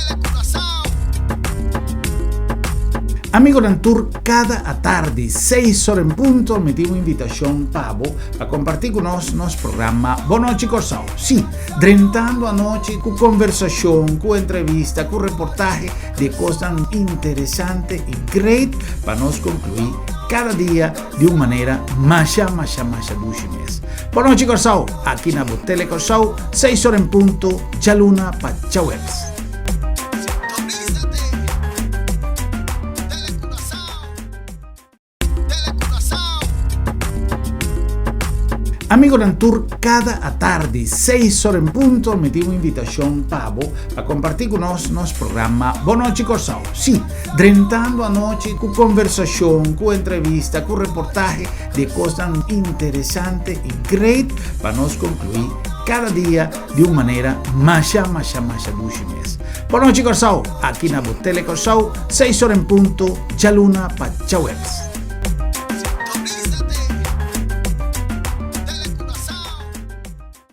Telecuraçao. Amigonan tur kada atardi seis ora en punto mi tin un invitashon pa bo pa kompartí ku nos nos programa Bon Nochi Kòrsou. Sí, drentando anochi ku konversashon, ku entrevista, ku reportahe di e kosnan interesante i great pa nos konkluí kada dia di un manera masha masha masha dushi mes. Bon nochi Kòrsou, aki na bo Tele Kòrsou, seis ora en punto, djaluna pa djaweps. Amigonan tur kada atardi seis ora en punto mi tin un invitashon pa bo pa kompartí ku nos nos programa Bon Nochi Kòrsou. Sí, drentando anochi ku konversashon, ku entrevista, ku reportahe di e kosnan interesante i great pa nos konkluí kada dia di un manera masha masha masha dushi mes. Bon nochi Kòrsou, aki na bo Tele Kòrsou, seis ora en punto, djaluna pa djaweps.